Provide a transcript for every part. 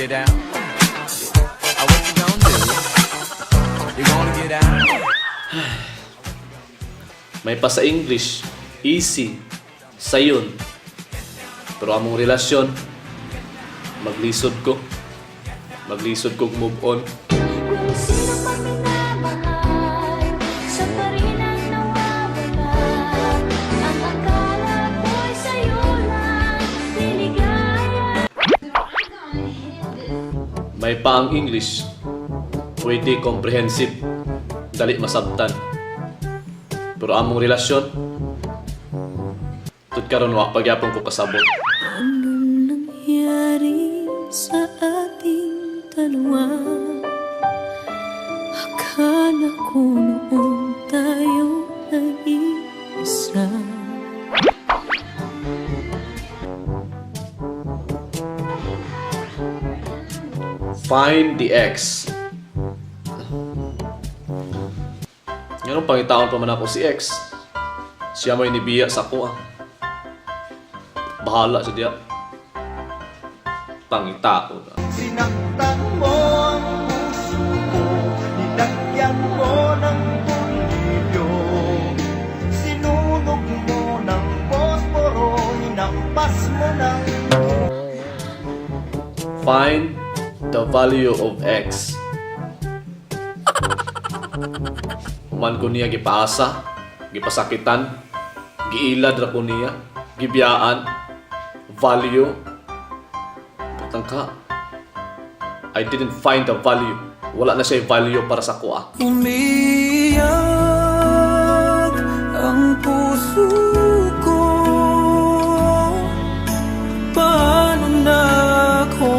Get down? What you gonna do? You gonna get down? May pa sa English, easy, sayon. Pero among relasyon, maglisod ko. Maglisod kog move on. Kung sino pa minamahal, siya pa rin ang nawawala. Ang akala ko'y sa'yo lang liligaya. May pa ang English, pwede comprehensive, dali masabtan. Pero among relasyon, tud karon wa pagyapon ko kasabot. Anong nangyari sa ating dalawa? Akala ko noon tayo nag-iisa. Find the X. Ngano pangitaon pa man ako si X? Siya may nibiya sa ako ah. Bahala siya diya. Pangitaon ah. Sinaktan mo ang puso ko, nilagyan mo ng kutsilyo. Sinunog mo ng posporo, hinampas mo ng Find the value of X. Human ko niya gipaasa, gipasakitan, giilad ra ko niya, gibiyaan, value. Putang ka. I didn't find the value. Wala na siya value para sa kuha. Umiyak ang puso ko. Paano na ako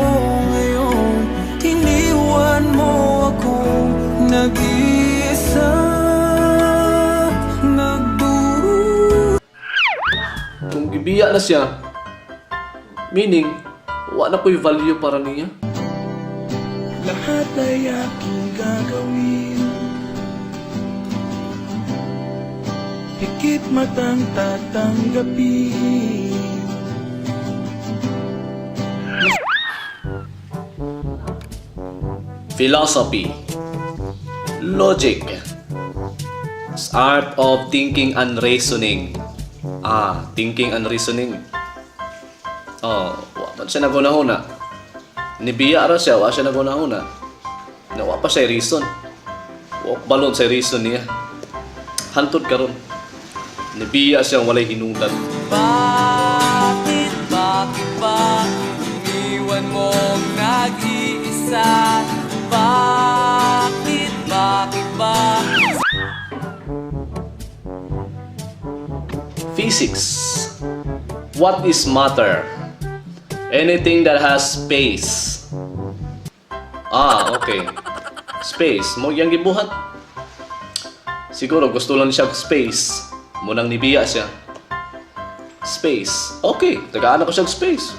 ngayon? Iniwan mo akong nag-iisa. Nagduro Kung gibiya na siya, meaning, wala na ko'y value para niya. Lahat ay aking gagawin. Higit matang tatanggapin. Philosophy. Logic. Art of thinking and reasoning. Thinking and reasoning. Oh, wa man siya nagunahuna. Nibiya ra siya, wa siya nagunahuna. Na wa pa siya reason. Wa balon sa reason niya. Hantod karon. Nibiya siya walay hinungdan. Bakit, bakit ba iniwan mong nag-iisa? Bakit, bakit ba? Physics. What is matter? Anything that has space. Okay. Space. Mo yang gibuhat. Siguro gusto lang siya og space. Munang nibiya siya. Space. Okay, tagaan ako siya og space.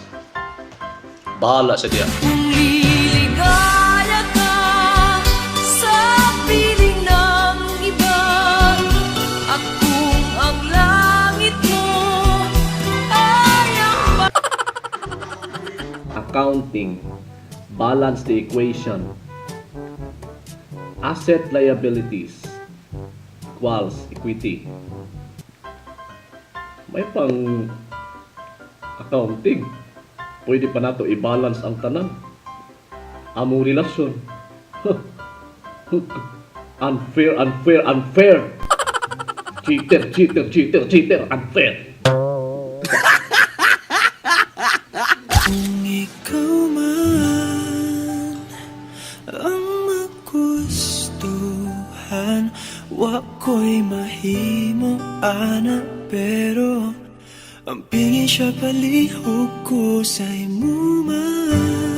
Bahala siya diya. Kung liligaya ka sa piling ng iba, at kung ang langit mo ay ang Accounting. Balance the equation. Asset liabilities equals equity. May pang accounting. Pwede pa nato i-balance ang tanan. Among relasyon. Unfair, unfair, unfair. Cheater, cheater, cheater, cheater, unfair. Kung ikaw man ang magustuhan, wa ko'y mahimo ana, pero ang pingin siya palihog ko sa imo man.